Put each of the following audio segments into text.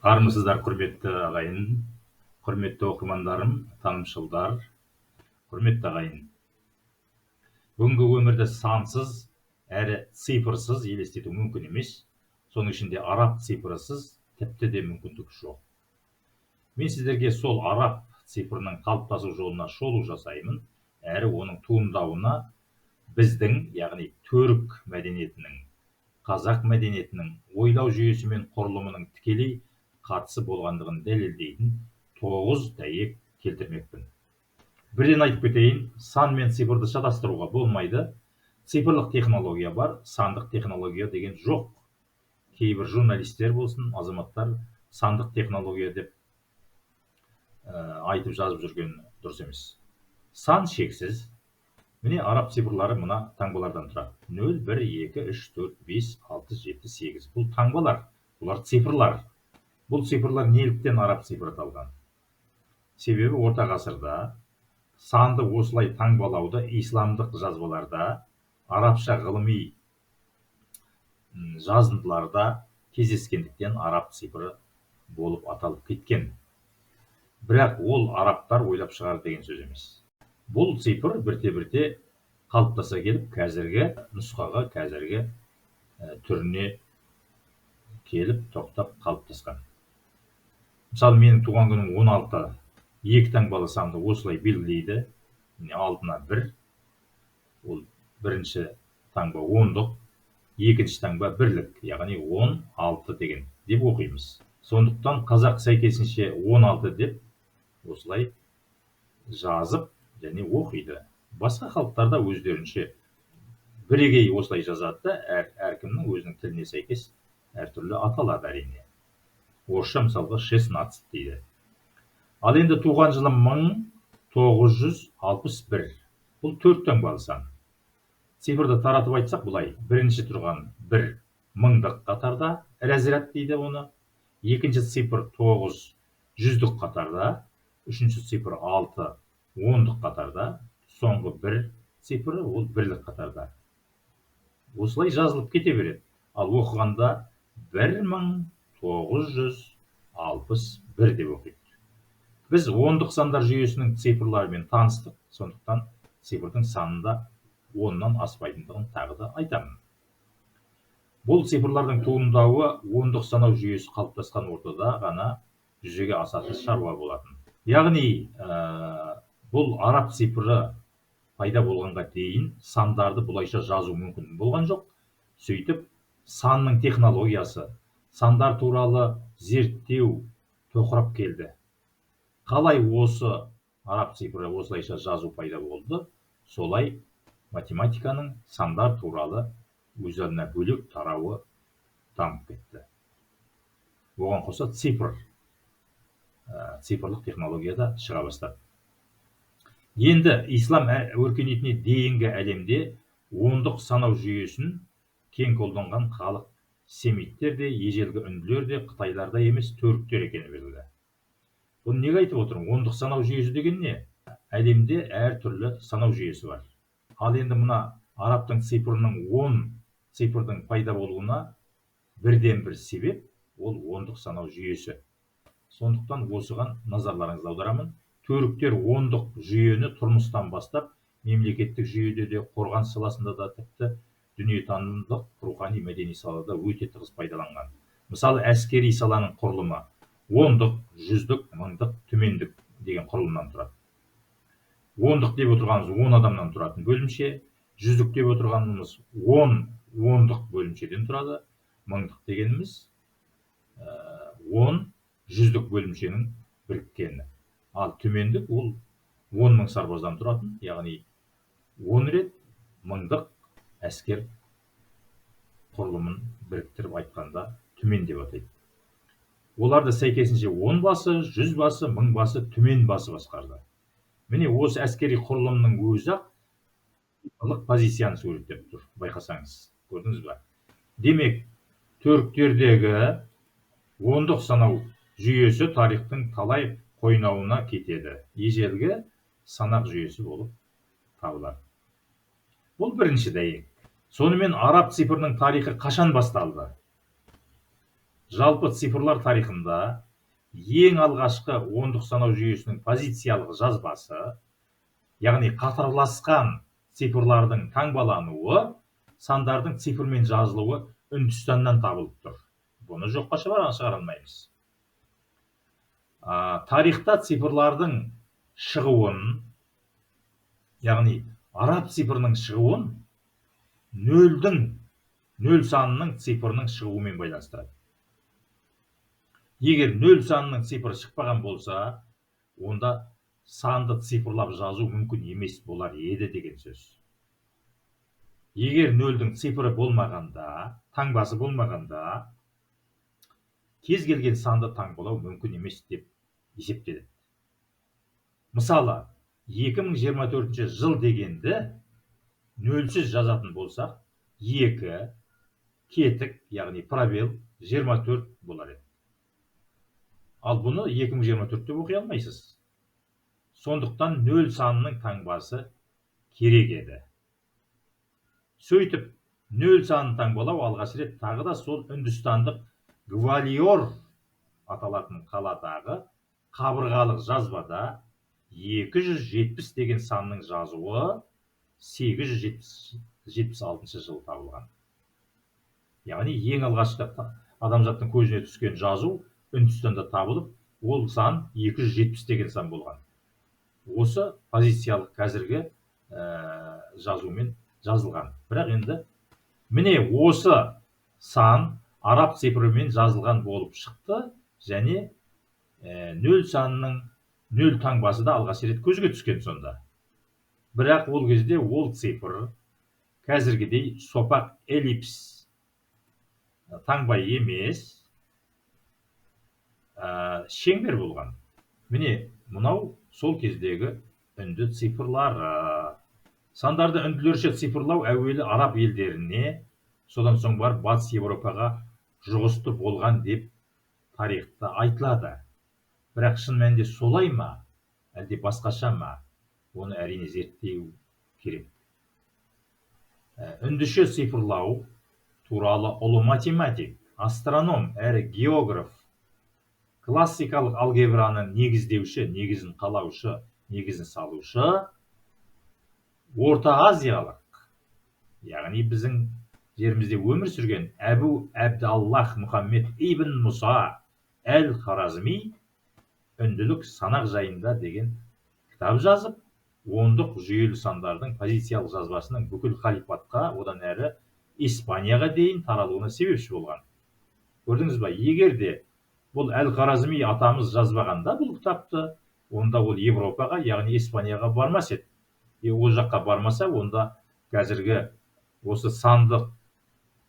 Армысыздар, құрметті ағайын, құрметті оқырмандарым, танымшылдар, құрметті ағайын. Бүгінгі өмірді сансыз әрі цифрсыз елестету мүмкін емес. Соның ішінде араб цифрысыз тіпті де мүмкіндік жоқ. Мен сіздерге сол араб цифрының қалыптасу жолына шолу жасаймын, әрі оның туындауына біздің, яғни түрік мәдениетінің, қазақ мәдениетінің ойлау жүйесі мен құрылымының тікелей қатысы болғандығын дәлелдейтін 9 дәйек келтірмекпін. Бірден айтып кетейін, сан мен цифрды шатастыруға болмайды. Цифрлық технология бар, сандық технология деген жоқ. Кейбір журналистер болсын, азаматтар сандық технология деп айтып жазып жүрген дұрыс емес. Сан шексіз. Міне, араб цифрлары мына таңбалардан тұрады. 0, 1, 2, 3, 4, 5, 6, 7, 8. Бұл таңбалар, бұлар цифрлар. Бұл цифрлар неліктен араб цифры аталған? Себебі орта ғасырда санды осылай таңбалауды исламдық жазбаларда, арабша ғылыми жазындыларда кездескендіктен араб цифры болып аталып кеткен. Бірақ ол арабтар ойлап шығарды деген сөз емес. Бұл цифр бірте-бірте қалыптаса келіп, қазіргі нұсқаға, қазіргі түріне келіп тоқтап қалыптасқан. Мысалы, менің туған күнім 16, екі таңбалы санды осылай белгілейді. Міне, алдына 1, ол бірінші таңба ондық, екінші таңба бірлік, яғни 16 деген деп оқимыз. Сондықтан қазақ сәйкесінше 16 деп осылай жазып және оқиды. Басқа халықтарда өздерінше бірегей осылай жазады да, әркімнің өзінің тіліне сәйкес әртүрлі аталады әрине. Орысша мысалға 16 дейді. Ал енді туған жылы 1961. Бұл 4 таңбалы сан. Цифрды таратып айтсақ былай: бірінші тұрған 1 мыңдық қатарда, разряд дейді оны. Екінші цифр 9 жүздік қатарда, үшінші цифр 6 ондық қатарда, соңғы 1 цифры ол бірлік қатарда. Осылай жазылып кете береді. Ал оқығанда 1961 деп оқиды. Біз ондық сандар жүйесінің цифрларымен таныстық, сондықтан цифрдың санында 10-нан аспайтындығын тағы да айтамын. Бұл цифрлардың туындауы ондық санау жүйесі қалыптасқан ортада ғана жүзеге асатын шаруа болатын. Яғни, бұл араб цифры пайда болғанға дейін сандарды бұлайша жазу мүмкін болған жоқ. Сөйтіп, санның технологиясы, сандар туралы зерттеу тоқырап келді. Қалай осы араб цифры осылайша жазу пайда болды, солай математиканың сандар туралы өз алдына бөлек тарауы дамып кетті. Оған қоса цифрлық технология да шыға бастады. Енді ислам өркениетіне дейінгі әлемде ондық санау жүйесін кең қолданған халық семиттер де, ежелгі үнділер де, қытайлар да емес, түріктер екені белгілі. Бұны неге айтып отырмын? Ондық санау жүйесі деген не? Әлемде әртүрлі санау жүйесі бар. Ал енді мына арабтың цифрының 10 цифрдың пайда болуына бірден бір себеп ол ондық санау жүйесі. Сондықтан осыған назарларыңызды аударамын. Түріктер ондық жүйені тұрмыстан бастап мемлекеттік жүйеде де, қорғаныс саласында да, тіпті дүниетанымдық, рухани, мәдени салада өте тығыз пайдаланған. Мысалы, әскери саланың құрылымы ондық, жүздік, мыңдық, түмендік деген құрылымнан тұрады. Ондық деп отырғанымыз 10 адамнан тұратын бөлімше, жүздік деп отырғанымыз 10 ондық бөлімшеден тұрады, мыңдық дегеніміз 10 жүздік бөлімшенің біріккені. Ал түмендік ол 10 мың сарбаздан тұратын, яғни 10 рет мыңдық әскер құрылымын біріктіріп айтқанда түмен деп атайды. Оларды сәйкесінше 10 басы, 100 басы, 1000 басы, түмен басы басқарды. Міне, осы әскери құрылымның өзі-ақ цифрлық позицияны суреттеп тұр, байқасаңыз, көрдіңіз ба? Демек, түріктердегі ондық санау жүйесі тарихтың талай қойнауына кетеді. Ежелгі санақ жүйесі болып табылады. Бұл бірінші дәйек. Сонымен араб цифрының тарихы қашан басталды? Жалпы цифрлар тарихында ең алғашқы ондық санау жүйесінің позициялық жазбасы, яғни қатарласқан цифрлардың таңбалануы, сандардың цифрмен жазылуы Үндістаннан табылып тұр. Бұны жоққа шығара алмаймыз. Тарихта цифрлардың шығуын, яғни араб цифрының шығуын нөл санының цифрының шығуымен байланыстырады. Егер нөл санының цифры шықпаған болса, онда санды цифрлап жазу мүмкін емес болар еді деген сөз. Егер нөлдің цифры болмағанда, таңбасы болмағанда, кез келген санды таңбалау мүмкін емес деп есептеледі. Мысалы, 2024 жыл дегенді нөлсіз жазатын болсақ, 2 кетік, яғни пробел 24 болар еді. Ал бұны 2024 деп оқи алмайсыз. Сондықтан нөл санының таңбасы керек еді. Сөйтіп, нөл санын таңбалау алғаш рет тағы да сол үндістандық Гвалиор аталатын қаладағы қабырғалық жазбада 270 деген санның жазуы 876 жылы табылған. Яғни ең алғашқы адамзаттың көзіне түскен жазу Үндістанда табылып, ол сан 270 деген сан болған. Осы позициялық қазіргі жазумен жазылған. Бірақ енді міне осы сан араб цифрымен жазылған болып шықты және нөл санының нөл таңбасы да алғаш рет көзге түскен сонда. Бірақ ол кезде ол цифр қазіргідей сопақ эллипс таңба емес, шеңбер болған. Міне мынау сол кездегі үнді цифрлары. Сандарды үнділерше цифрлау әуелі араб елдеріне, содан соң барып Батыс Еуропаға жұғысты болған деп тарихта айтылады. Бірақ шын мәнінде солай ма, әлде басқаша ма, оны әрине зерттеу керек. Үндіше цифрлау туралы ұлы математик, астроном әрі географ, классикалық алгебраны негіздеуші, негізін қалаушы, негізін салушы Орта Азиялық, яғни біздің жерімізде өмір сүрген Әбу Әбдаллах Мұхаммед ибн Мұса әл-Хоразми үнділік санақ жайында деген кітап жазып, ондық жүйелі сандардың позициялық жазбасының бүкіл халифатқа, одан әрі Испанияға дейін таралуына себепші болған. Көрдіңіз ба, егер де бұл әл-Хоразми атамыз жазбағанда бұл кітапты, онда ол Европаға, яғни Испанияға бармас еді. Ол жаққа бармаса, онда қазіргі осы сандық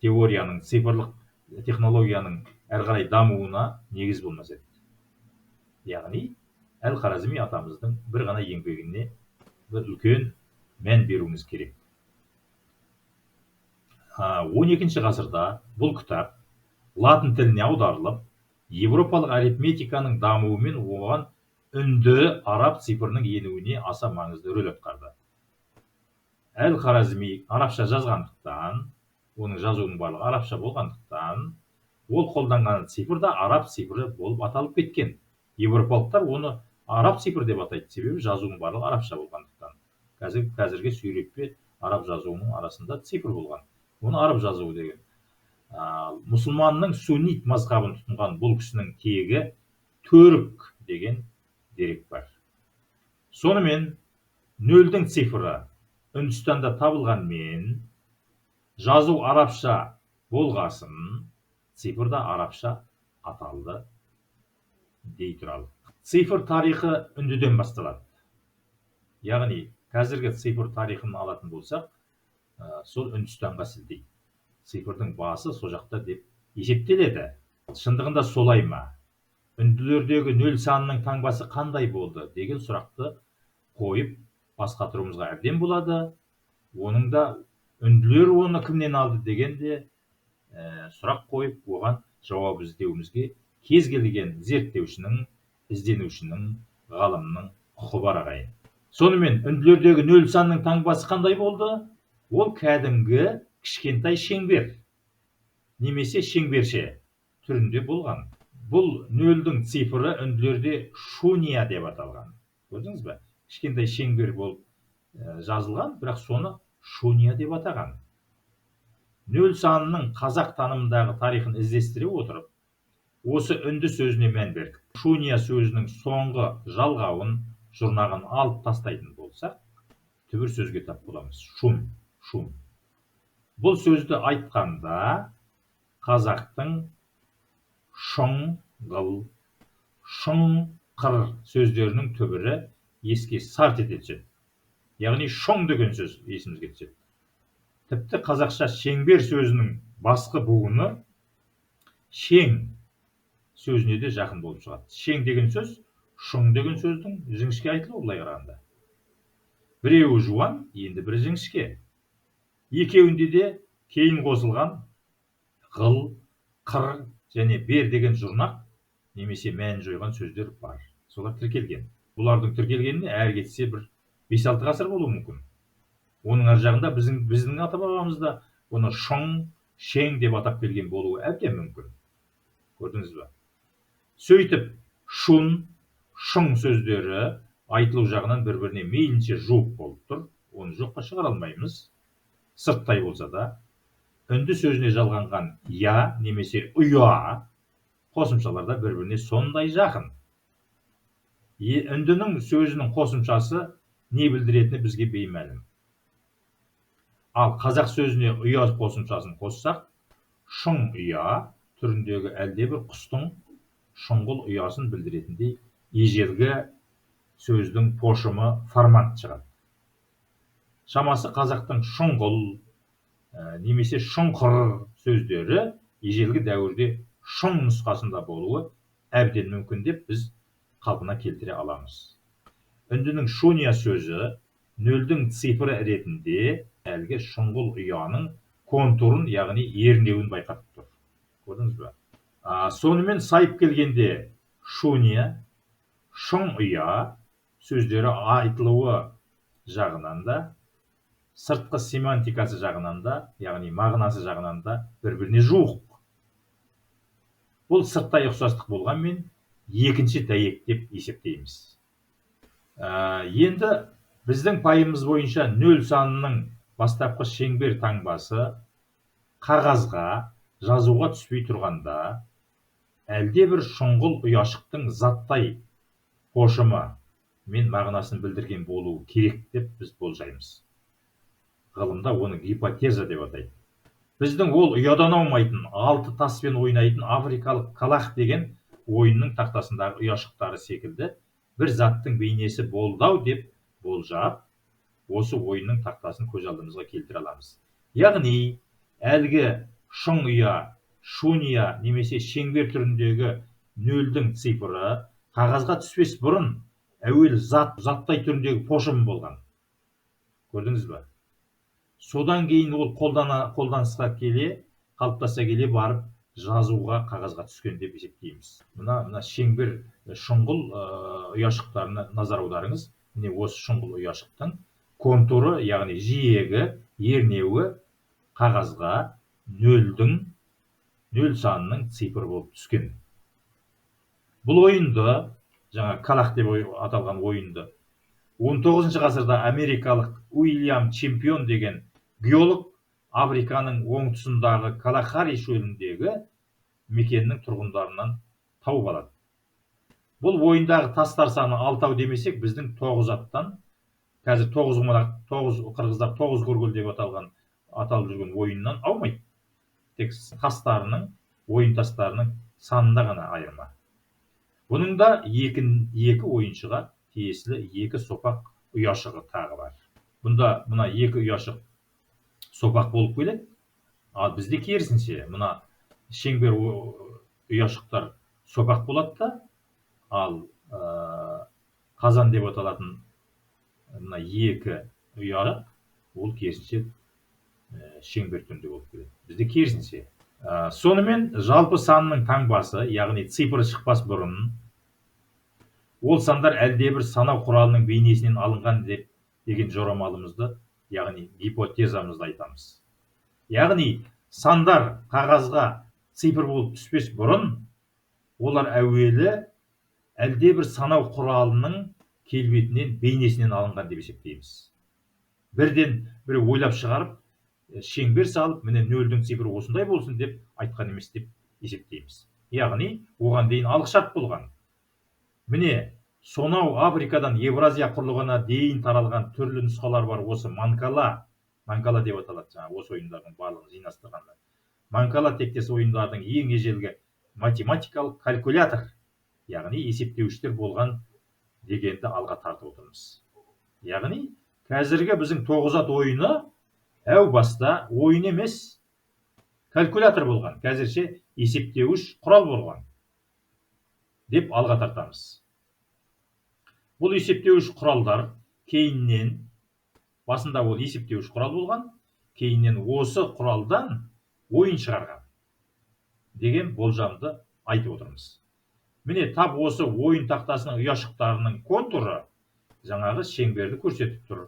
теорияның, цифрлық технологияның әрі қарай дамуына негіз болмас еді. Яғни әл-Хоразми атамыздың бір ғана еңбегіне бір үлкен мән беруіміз керек. 12 ғасырда бұл кітап латын тіліне аударылып, еуропалық арифметиканың дамуымен оған үнді араб цифрының енуіне аса маңызды рөл атқарды. Әл-Хоразми арабша жазғандықтан, оның жазуының барлығы арабша болғандықтан, ол қолданған цифр да араб цифры болып аталып кеткен. Еуропалықтар оны араб цифры деп атайды, себебі жазуының барлығы арабша болғандықтан. Қазіргі сүйретпе араб жазуының арасында цифр болған. Оны араб жазуы деген. Мұсылманның суннит мазхабын тұтынған бұл кісінің тегі түрік деген дерек бар. Сонымен нөлдің цифры Үндістанда табылғанмен, жазу арабша болғасын, цифр да арабша аталды дей тұралық. Цифр тарихы үндіден басталады. Яғни қазіргі цифр тарихын алатын болсақ, сол Үндістанға сілтейді. Цифрдың басы сол жақта деп есептеледі. Шындығында солай ма? Үнділердегі нөл санының таңбасы қандай болды деген сұрақты қойып бас қатыруымызға әбден болады. Оның да үнділер оны кімнен алды деген де сұрақ қойып, оған жауап іздеуімізге кез келген зерттеушінің, ізденушінің, ғалымның құқы бар ағайын. Сонымен үнділердегі нөл санның таңбасы қандай болды? Ол кәдімгі кішкентай шеңбер немесе шеңберше. түрінде болған. Бұл нөлдің цифры үнділерде шуния деп аталған. Көрдіңіз бе? Кішкентай шеңбер болып жазылған, бірақ соны шуния деп атаған. Нөл санының қазақ танымындағы тарихын іздестіре отырып, осы үнді сөзіне мән бердік. Шуния сөзінің соңғы жалғауын, жұрнағын алып тастайтын болсақ, түбір сөзге тап боламыз. Шун, шун. Бұл сөзді айтқанда қазақтың шұңғыл, шұңқыр сөздерінің түбірі еске сарт ете түседі. Яғни шұң деген сөз есімізге түседі. Тіпті қазақша шеңбер сөзінің басқы буыны шең сөзіне де жақын болып шығады. Шең деген сөз шұң деген сөздің жіңішке айтылуы былай қарағанда. Біреуі жуан, енді бірі жіңішке. Екеуінде де кейін қосылған ғыл, қыр және бер деген жұрнақ немесе мәнін жойған сөздер бар. Солар тіркелген. Бұлардың тіркелгеніне әрі кетсе бір 5-6 ғасыр болуы мүмкін. Оның ар жағында біздің ата-бабамыз да оны шұң, шең деп атап келген болуы әбден мүмкін. Көрдіңіз бе? Сөйтіп, шун, шұң сөздері айтылу жағынан бір-біріне мейлінше жуық болып тұр. Оны жоққа шығара алмаймыз. Сырттай болса да, үнді сөзіне жалғанған я немесе ұя қосымшаларда бір-біріне сондай жақын. Үндінің сөзінің қосымшасы не білдіретіні бізге беймәлім. Ал қазақ сөзіне ұя қосымшасын қоссақ, шұң ұя түріндегі әлдебір құстың шұңғыл ұясын білдіретіндей ежелгі сөздің пошымы формант шығады. Шамасы қазақтың шұңғыл немесе шұңқыр сөздері ежелгі дәуірде шұң нұсқасында болуы әбден мүмкін деп біз қалпына келтіре аламыз. Үндінің шуния сөзі нөлдің цифры ретінде әлгі шұңғыл ұяның контурын, яғни ернеуін байқатып тұр. Көрдіңіз бе? Сонымен сайып келгенде шуния, шұң ұя сөздері айтылуы жағынан да, сыртқы семантикасы жағынан да, яғни мағынасы жағынан да бір-біріне жуық. Бұл сырттай ұқсастық болғанмен екінші дәйек деп есептейміз. Енді біздің пайымыз бойынша нөл санының бастапқы шеңбер таңбасы қағазға жазуға түспей тұрғанда әлдебір шұңғыл ұяшықтың заттай пошымы мен мағынасын білдірген болуы керек деп біз болжаймыз. Ғылымда оны гипотеза деп атайды. Біздің ол ұядан аумайтын, алты таспен ойнайтын африкалық калах деген ойынның тақтасындағы ұяшықтары секілді бір заттың бейнесі болды-ау деп болжап, осы ойынның тақтасын көз алдымызға келтіре аламыз. Яғни, әлгі шұң ұя, шуния немесе шеңбер түріндегі нөлдің цифры қағазға түспес бұрын әуел заттай түріндегі пошым болған. Көрдіңіз бе? Содан кейін ол қолданысқа келе, қалыптаса келе барып жазуға, қағазға түскен деп есептейміз. Мына шеңбер шұңғыл ұяшықтарына назар аударыңыз. Міне осы шұңғыл ұяшықтың контуры, яғни жиегі, ернеуі қағазға нөл санының цифры болып түскен. Бұл ойынды, жаңа калах деп аталған ойынды 19 ғасырда америкалық Уильям Чемпион деген геолог Африканың оңтүстігіндегі Калахари шөліндегі мекеннің тұрғындарынан тауып алады. Бұл ойындағы тастар саны 6 демесек, біздің 9 аттан, қазір 9 құмалақ, 9 қырғыздар 9 көргел деп аталып жүрген ойыннан аумайды. Тек тастарының, ойын тастарының санында ғана айырма. Бұның да екі ойыншыға тиесілі екі сопақ ұяшығы тағы бар. Бұнда мына екі ұяшық сопақ болып келеді. Ал бізде керісінше, мына шеңбер ұяшықтар сопақ болады да, ал қазан деп аталатын мына екі ұяшық ол керісінше шеңбер түрінде болып келеді. Бізде керісінше. Сонымен жалпы санның таңбасы, яғни цифры шықпас бұрын ол сандар әлдебір санау құралының бейнесінен алынған деп деген жорамалымызды, яғни гипотезамызды айтамыз. Яғни сандар қағазға цифр болып түспес бұрын олар әуелі әлдебір санау құралының келбетінен, бейнесінен алынған деп есептейміз. Бірден бір ойлап шығарып, шеңбер салып, міне нөлдің цифры осындай болсын деп айтқан емес деп есептейміз. Яғни оған дейін алғышарт болған. Міне сонау Африкадан Евразия құрлығына дейін таралған түрлі нұсқалар бар осы манкала, манкала деп аталады жаңа осы ойындардың барлығын жинастырғанда. Манкала тектес ойындардың ең ежелгі математикалық калькулятор, яғни есептеуіштер болған дегенді алға тартып отырмыз. Яғни қазіргі біздің тоғыз ат ойыны әу баста ойын емес, калькулятор болған, қазірше есептеуіш құрал болған деп алға тартамыз. Бұл есептеуіш құралдар кейіннен, басында ол есептеуіш құрал болған, кейіннен осы құралдан ойын шығарған деген болжамды айтып отырмыз. Міне тап осы ойын тақтасының ұяшықтарының контуры жаңағы шеңберді көрсетіп тұр.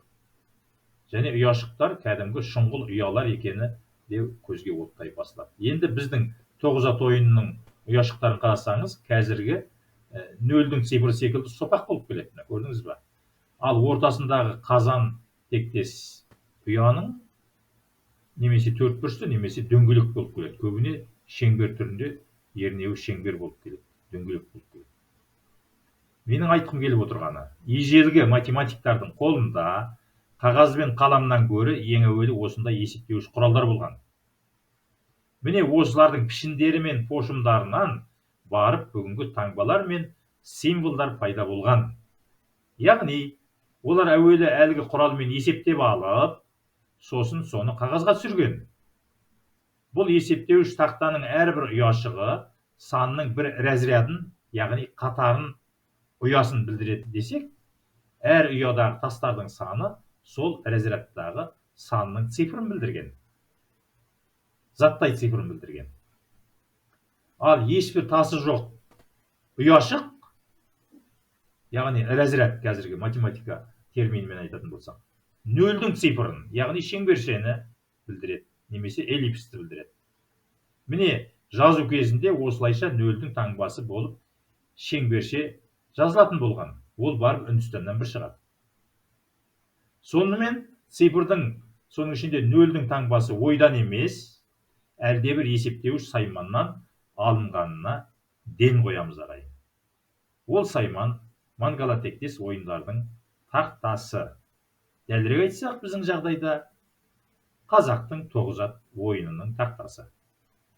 Және ұяшықтар кәдімгі шұңғыл ұялар екені де көзге оттай басылады. Енді біздің тоғыз ат ойынының ұяшықтарын қарасаңыз, қазіргі нөлдің цифры секілді сопақ болып келеді, көрдіңіз ба? Ал ортасындағы қазан тектес ұяның немесе төртбұрышты, немесе дөңгелек болып келеді. Көбіне шеңбер түрінде, ернеуі шеңбер болып келеді, дөңгелек болып келеді. Менің айтқым келіп отырғаны, ежелгі математиктардың қолында қағаз бен қаламнан гөрі ең әуелі осындай есептеуіш құралдар болған. Міне осылардың пішіндері мен пошымдарынан барып бүгінгі таңбалар мен символдар пайда болған. Яғни олар әуелі әлгі құралмен есептеп алып, сосын соны қағазға түсірген. Бұл есептеуіш тақтаның әрбір ұяшығы санның бір разрядын, яғни қатарын, ұясын білдіреді десек, әр ұядағы тастардың саны сол разрядтағы санның цифрын білдірген. Заттай цифрын білдірген. Ал ешбір тасы жоқ ұяшық, яғни разряд, қазіргі математика терминімен айтатын болсақ, нөлдің цифрын, яғни шеңбершені білдіреді, немесе эллипсті білдіреді. Міне жазу кезінде осылайша нөлдің таңбасы болып шеңберше жазылатын болған. Ол барып Үндістаннан бір шығады. Сонымен цифрдың, соның ішінде нөлдің таңбасы ойдан емес, әлдебір есептеуіш сайманнан алынғанына ден қоямыз ағайын. Ол сайман мангала тектес ойындардың тақтасы. Дәлірек айтсақ, біздің жағдайда қазақтың тоғыз ат ойынының тақтасы.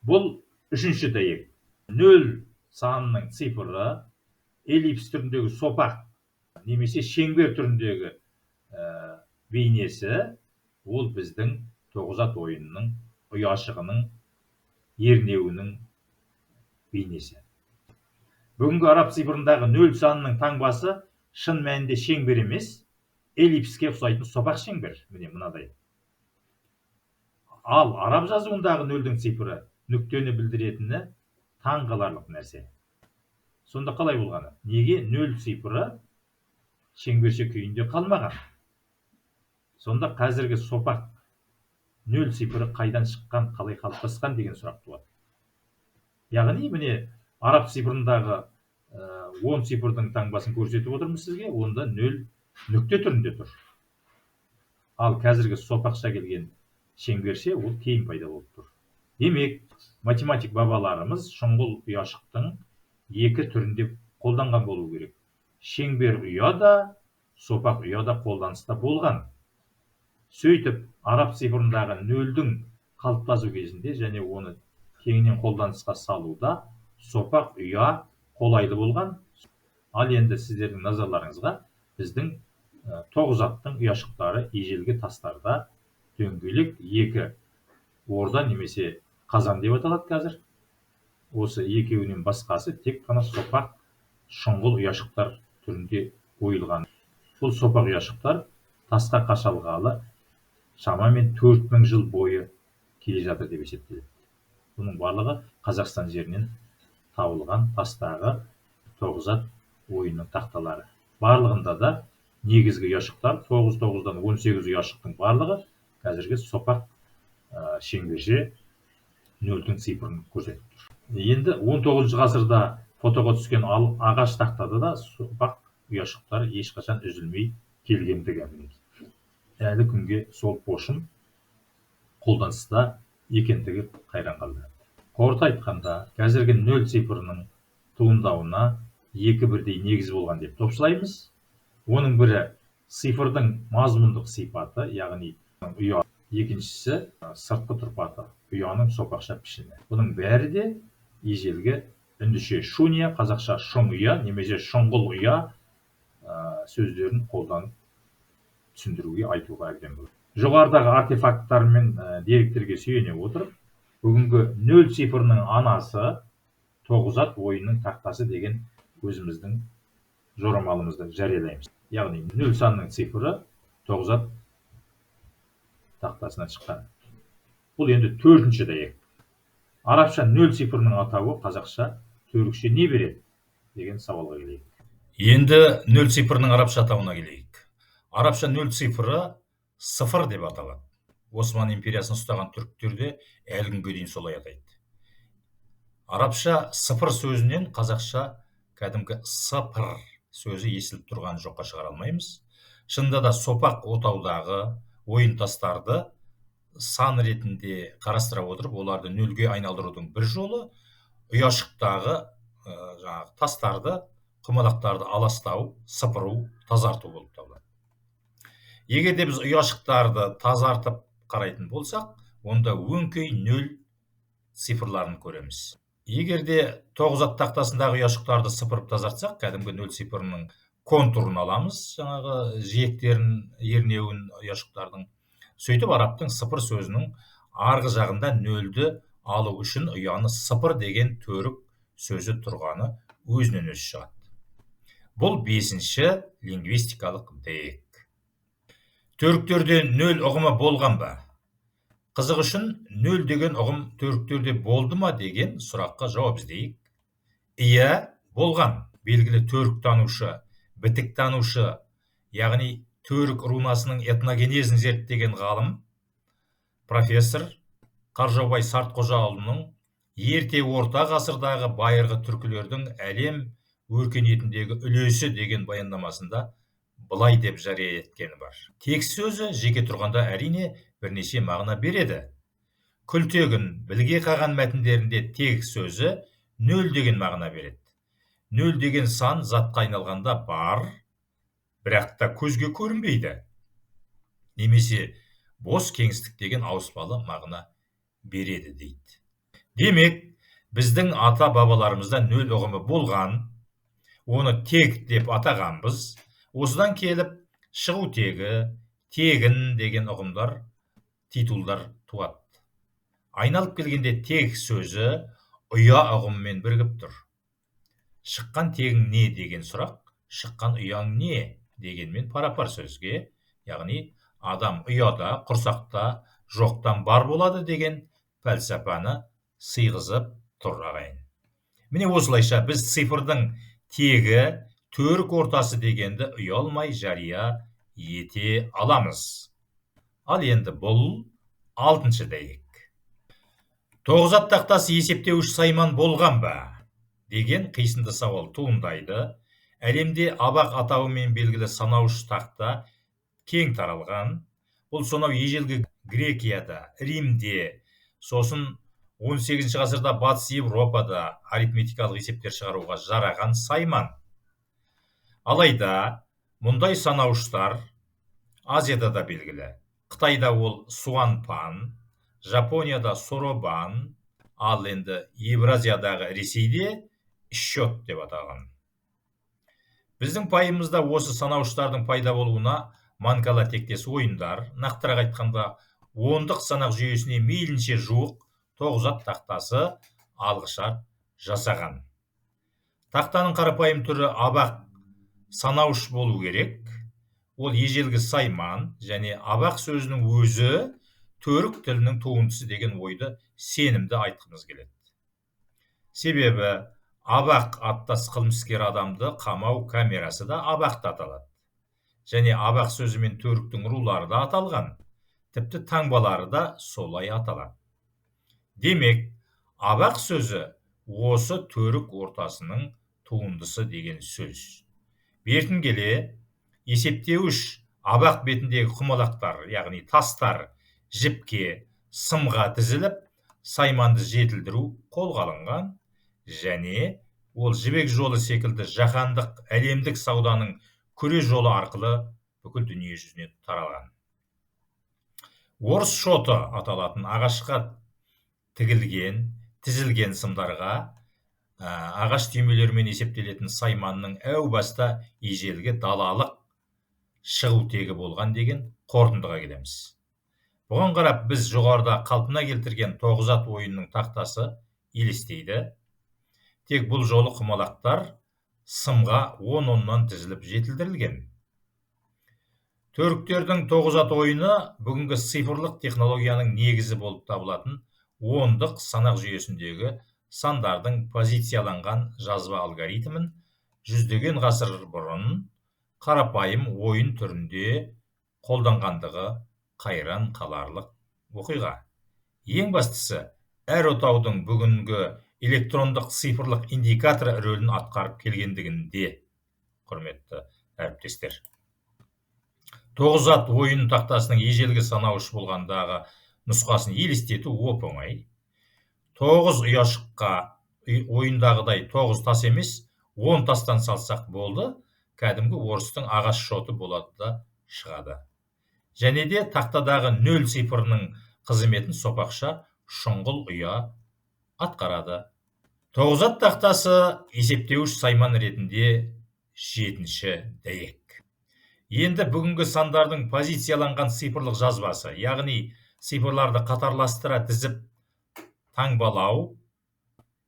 Бұл үшінші дәйек. Нөл санының цифры эллипс түріндегі сопақ немесе шеңбер түріндегі бейнесі, ол біздің тоғыз ат ойынының ұяшығының ернеуінің бейнесі. Бүгінгі араб цифрындағы нөл санының таңбасы шын мәнінде шеңбер емес, эллипске ұқсайтын сопақ шеңбер, міне мынадай. Ал араб жазуындағы нөлдің цифры нүктені білдіретіні таңғаларлық нәрсе. Сонда қалай болғаны? Неге нөл цифры шеңберше күйінде қалмаған? Сонда қазіргі сопақ нөл цифры қайдан шыққан, қалай қалыптасқан деген сұрақ туады. Яғни міне араб цифрындағы 10 цифрдың таңбасын көрсетіп отырмыз сізге, онда нөл нүкте түрінде тұр. Ал қазіргі сопақша келген шеңберше ол кейін пайда болып тұр. Демек, математик бабаларымыз шұңғыл ұяшықтың екі түрінде қолданған болу керек. Шеңбер ұя да, сопақ ұя да қолданыста болған. Сөйтіп, араб цифрындағы нөлдің қалыптасу кезінде және оны кеңінен қолданысқа салуда сопақ ұя қолайлы болған. Ал енді сіздердің назарларыңызға біздің тоғыз аттың ұяшықтары ежелгі тастарда дөңгелек екі орда немесе қазан деп аталады қазір. Осы екеуінен басқасы тек қана сопақ шұңғыл ұяшықтар түрінде ойылған. Бұл сопақ ұяшықтар тасқа қашалғалы шамамен 4000 жыл бойы келе жатыр деп есептеледі. Бұның барлығы Қазақстан жерінен табылған тастағы тоғыз ат ойынның тақталары. Барлығында да негізгі ұяшықтар 9-9-дан 18 ұяшықтың барлығы қазіргі сопақ шеңберше нөлдің цифрын көрсетіп тұр. Енді 19 ғасырда фотоға түскен ағаш тақтада да сопақ ұяшықтар ешқашан үзілмей келгендігі әлі күнге сол пошым қолданыста екендігі қайран қалдырады. Қорыта айтқанда, қазіргі нөл цифрының туындауына екі бірдей негіз болған деп топшылаймыз. Оның бірі цифрдың мазмұндық сипаты, яғни ұя, екіншісі сыртқы тұрпаты, ұяның сопақша пішіні. Бұның бәрі де ежелгі үндіше шуния, қазақша шұң ұя немесе шұңғыл ұя сөздерін қолданып түсіндіруге, айтуға әбден болады. Жоғарыдағы артефакттар мен деректерге сүйене отырып, бүгінгі нөл цифрының анасы тоғыз ат ойынның тақтасы деген өзіміздің жорамалымызды жариялаймыз. Яғни нөл санының цифры тоғыз ат тақтасынан шыққан. Бұл енді төртінші дәйек. Арабша нөл цифрының атауы қазақша төрікше не береді деген сауалға келейік. Енді нөл цифрының арабша атауына келейік. Арабша нөл цифры сыфыр деп аталады. Осман империясын ұстаған түріктер де әлі күнге дейін солай атайды. Арабша сыфыр сөзінен қазақша кәдімгі сыпыр сөзі естіліп тұрғанын жоққа шығара алмаймыз. Шынында да сопақ отаудағы ойын тастарды сан ретінде қарастыра отырып, оларды нөлге айналдырудың бір жолы ұяшықтағы жаңағы тастарды, құмалақтарды аластау, сыпыру, тазарту болып табылады. Егер де біз ұяшықтарды тазартып қарайтын болсақ, онда өңкей нөл цифрларын көреміз. Егер де тоғыз ат тақтасындағы ұяшықтарды сыпырып тазартсақ, кәдімгі нөл цифрының контурын аламыз, жаңағы жиектерін, ернеуін ұяшықтардың. Сөйтіп арабтың сыпыр сөзінің арғы жағында нөлді алу үшін ұяны сыпыр деген төрік сөзі тұрғаны өзінен өзі шығады. Бұл бесінші лингвистикалық дәйек. Түріктерде нөл ұғымы болған ба? Қызық үшін нөл деген ұғым түріктерде болды ма деген сұраққа жауап іздейік. Иә, болған. Белгілі түріктанушы, бітіктанушы, яғни түрік рунасының этногенезін зерттеген ғалым, профессор Қаржаубай Сартқожаұлының ерте орта ғасырдағы байырғы түркілердің әлем өркениетіндегі үлесі деген баяндамасында былай деп жария еткені бар. Текст сөзі жеке тұрғанда әрине бірнеше мағына береді. Күлтегін, Білге қаған мәтіндерінде тек сөзі нөл деген мағына береді. Нөл деген сан затқа айналғанда бар, бірақ та көзге көрінбейді. Немесе бос кеңістік деген ауыспалы мағына береді дейді. Демек, біздің ата-бабаларымызда нөл ұғымы болған, оны тек деп атағанбыз. Осыдан келіп шығу тегі, тегін деген ұғымдар, титулдар туады. Айналып келгенде тек сөзі ұя ұғымымен бірігіп тұр. Шыққан тегің не деген сұрақ, шыққан ұяң не дегенмен парапар сөзге, яғни адам ұяда, құрсақта жоқтан бар болады деген пәлсапаны сыйғызып тұр ағайын. Міне осылайша біз цифрдың тегі түрік ортасы дегенді ұялмай жария ете аламыз. Ал енді бұл алтыншы дәйек. Тоғыз ат тақтасы есептеуіш сайман болған ба деген қисынды сауал туындайды. Әлемде абақ атауымен белгілі санауыш тақта кең таралған. Бұл сонау ежелгі Грекияда, Римде, сосын 18 ғасырда Батыс Еуропада арифметикалық есептер шығаруға жараған сайман. Алайда мұндай санауыштар Азияда да белгілі. Қытайда ол суанпан, Жапонияда соробан, ал енді Евразиядағы Ресейде счет деп аталған. Біздің пайымызда осы санауыштардың пайда болуына манкала тектес ойындар, нақтырақ айтқанда ондық санақ жүйесіне мейлінше жуық тоғыз ат тақтасы алғышарт жасаған. Тақтаның қарапайым түрі абақ санауыш болу керек. Ол ежелгі сайман және абақ сөзінің өзі түрік тілінің туындысы деген ойды сенімді айтқымыз келеді. Себебі абақ аттас қылмыскер адамды қамау камерасы да абақта аталады. Және абақ сөзімен түріктің рулары да аталған, тіпті таңбалары да солай аталады. Демек, абақ сөзі осы түрік ортасының туындысы деген сөз. Бертін келе есептеуіш абақ бетіндегі құмалақтар, яғни тастар жіпке, сымға тізіліп, сайманды жетілдіру қолға алынған және ол жібек жолы секілді жаһандық әлемдік сауданың күре жолы арқылы бүкіл дүние жүзіне таралған. Орыс шоты аталатын ағашқа тігілген, тізілген сымдарға ағаш түймелерімен есептелетін сайманның әу баста ежелгі далалық шығу тегі болған деген қорытындыға келеміз. Бұған қарап біз жоғарыда қалпына келтірген тоғыз ат ойынының тақтасы елестейді. Тек бұл жолы құмалақтар сымға 10-10-нан тізіліп жетілдірілген. Түріктердің тоғыз ат ойыны бүгінгі цифрлық технологияның негізі болып табылатын ондық санақ жүйесіндегі сандардың позицияланған жазба алгоритмін жүздеген ғасыр бұрын қарапайым ойын түрінде қолданғандығы қайран қаларлық оқиға. Ең бастысы, әр отаудың бүгінгі электрондық цифрлық индикатор рөлін атқарып келгендігінде, құрметті әріптестер. Тоғыз ат ойын тақтасының ежелгі санауыш болғандағы нұсқасын елестету оп-оңай. 9 ұяшыққа ойындағыдай 9 тас емес, 10 тастан салсақ болды, кәдімгі орыстың ағаш шоты болады да шығады. Және де тақтадағы 0 цифрының қызметін сопақша шұңғыл ұя атқарады. Тоғыз ат тақтасы есептеуіш сайман ретінде 7-ші дәйек. Енді бүгінгі сандардың позицияланған цифрлық жазбасы, яғни цифрларды қатарластыра тізіп таңбалау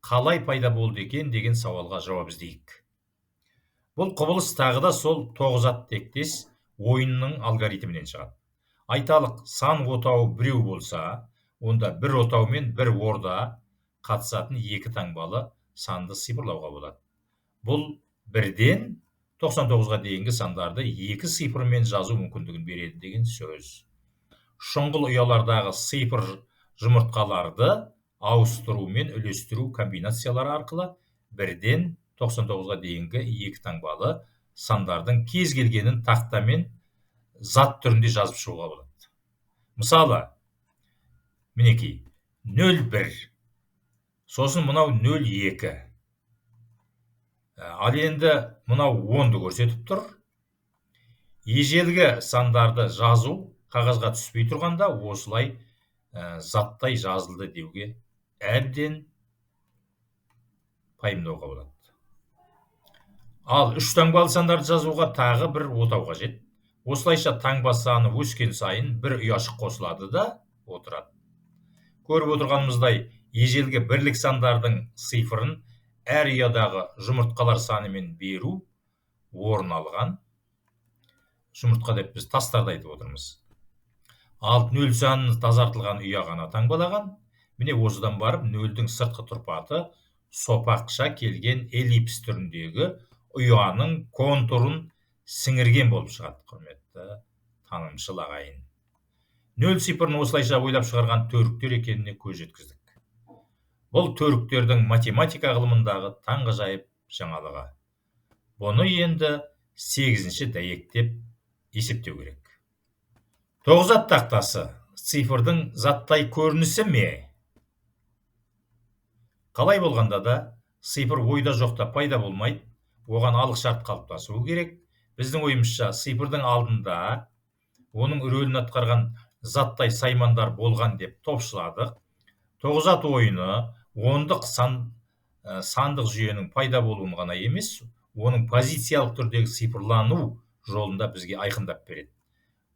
қалай пайда болды екен деген сауалға жауап іздейік. Бұл құбылыс тағы да сол тоғыз ат тектес ойынның алгоритмінен шығады. Айталық, сан отауы біреу болса, онда бір отау мен бір орда қатысатын екі таңбалы санды цифрлауға болады. Бұл бірден 99-ға дейінгі сандарды екі цифрмен жазу мүмкіндігін береді деген сөз. Шұңғыл ұялардағы цифр жұмыртқаларды ауыстыру мен үлестіру комбинациялары арқылы бірден 99-ға дейінгі екі таңбалы сандардың кез келгенін тақтамен зат түрінде жазып шығуға болады. Мысалы, мінекей 0,1, сосын мынау 0,2. Ал енді мынау 10-ды көрсетіп тұр. Ежелгі сандарды жазу қағазға түспей тұрғанда осылай заттай жазылды деуге әбден пайымдауға болады. Ал үш таңбалы сандарды жазуға тағы бір отау қажет. Осылайша таңба саны өскен сайын бір ұяшық қосылады да отырады. Көріп отырғанымыздай, ежелгі бірлік сандардың цифрын әр ұядағы жұмыртқалар санымен беру орын алған. Жұмыртқа деп біз тастарды айтып отырмыз. Ал нөл санын тазартылған ұя ғана таңбалаған. Міне осыдан барып нөлдің сыртқы тұрпаты сопақша келген эллипс түріндегі ұяның контурын сіңірген болып шығады, құрметті танымшыл ағайын. Нөл цифрын осылайша ойлап шығарған түріктер екеніне көз жеткіздік. Бұл түріктердің математика ғылымындағы таңғажайып жаңалығы. Бұны енді 8-ші дәйек деп есептеу керек. Тоғыз ат тақтасы цифрдың заттай көрінісі ме? Қалай болғанда да цифр ойда жоқта пайда болмайды, оған алғышарт қалыптасуы керек. Біздің ойымызша цифрдың алдында оның рөлін атқарған заттай саймандар болған деп топшыладық. Тоғыз ат ойыны ондық сандық жүйенің пайда болуын ғана емес, оның позициялық түрдегі цифрлану жолында бізге айқындап береді.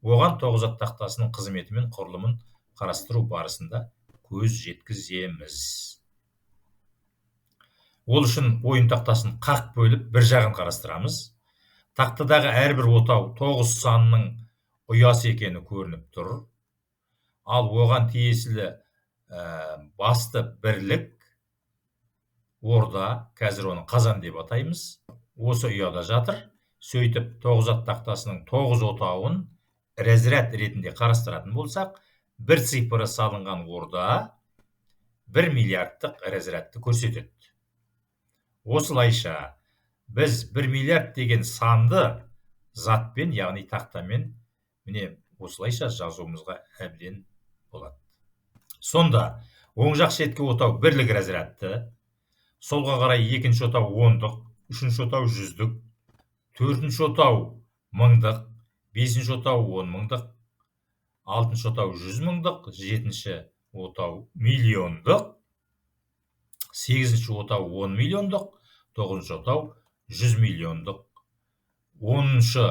Оған тоғыз ат тақтасының қызметі мен құрылымын қарастыру барысында көз жеткіземіз. Ол үшін ойын тақтасын қақ бөліп бір жағын қарастырамыз. Тақтадағы әрбір отау 9 санның ұясы екені көрініп тұр. Ал оған тиесілі басты бірлік орда, қазір оны қазан деп атаймыз, осы ұяда жатыр. Сөйтіп тоғыз ат тақтасының 9 отауын разряд ретінде қарастыратын болсақ, бір цифры салынған орда 1 миллиардтық разрядты көрсетеді. Осылайша біз 1 миллиард деген санды затпен, яғни тақтамен міне осылайша жазуымызға әбден болады. Сонда оң жақ шеткі отау бірлік разрядты, солға қарай екінші отау ондық, үшінші отау жүздік, төртінші отау мыңдық, бесінші отау 10 мыңдық, алтыншы отау 100 мыңдық, жетінші отау миллиондық, сегізінші отау 10 миллиондық, тоғызыншы отау 100 миллиондық, оныншы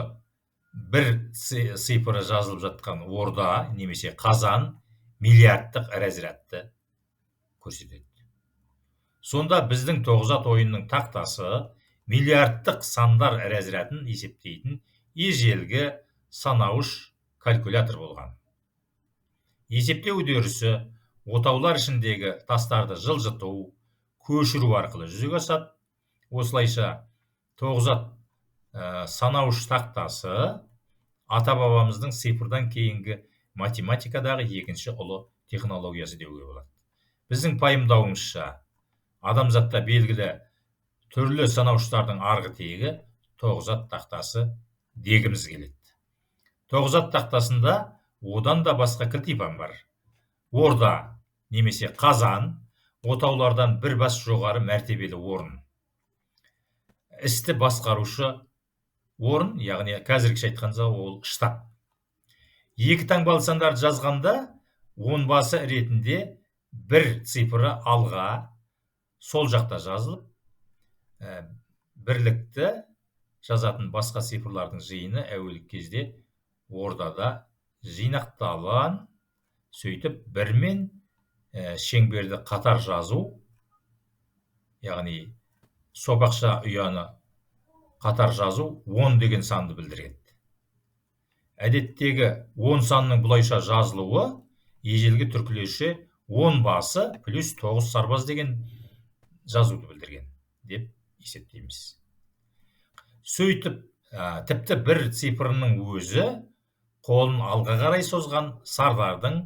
бір цифры жазылып жатқан орда немесе қазан миллиардтық разрядты көрсетеді. Сонда біздің тоғыз ат ойынының тақтасы миллиардтық сандар разрядын есептейтін ежелгі санауыш калькулятор болған. Есептеу үдерісі отаулар ішіндегі тастарды жылжыту, көшіру арқылы жүзеге асады. Осылайша тоғыз ат санауыш тақтасы ата-бабамыздың цифрдан кейінгі математикадағы екінші ұлы технологиясы деуге болады. Біздің пайымдауымызша, адамзатта белгілі түрлі санауыштардың арғы тегі тоғыз ат тақтасы дегіміз келеді. Тоғыз ат тақтасында одан да басқа кілтипан бар. Орда немесе қазан отаулардан бір бас жоғары мәртебелі орын. Істі басқарушы орын, яғни қазіргіше айтқанда ол штаб. Екі таңбалы сандарды жазғанда он басы ретінде бір цифры алға сол жақта жазылып, бірлікті жазатын басқа цифрлардың жиыны әуелгі кезде ордада жинақталған, сөйтіп бір мен шеңберді қатар жазу, яғни сопақша ұяны қатар жазу 10 деген санды білдіреді. Әдеттегі 10 санның бұлайша жазылуы ежелгі түркілерше 10 басы плюс 9 сарбаз деген жазуды білдірген деп есептейміз. Сөйтіп, тіпті бір цифрының өзі қолын алға қарай созған сардардың,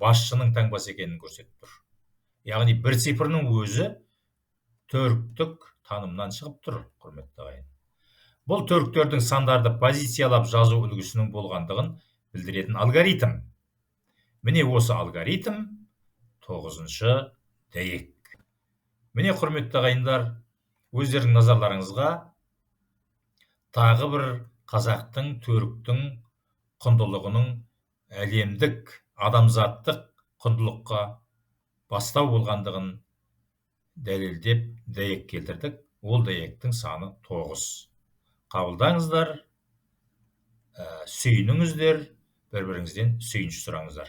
басшының таңбасы екенін көрсетіп тұр. Яғни бір цифрының өзі түріктік танымнан шығып тұр, құрметті ағайын. Бұл түріктердің сандарды позициялап жазу үлгісінің болғандығын білдіретін алгоритм. Міне осы алгоритм 9-шы дәйек. Міне, құрметті ағайындар, өздеріңнің назарларыңызға тағы бір қазақтың, түріктің құндылығының әлемдік, адамзаттық құндылыққа бастау болғандығын дәлелдеп дәйек келтірдік. Ол дәйектің саны 9. Қабылдаңыздар, сүйініңіздер, бір-біріңізден сүйінші сұраңыздар.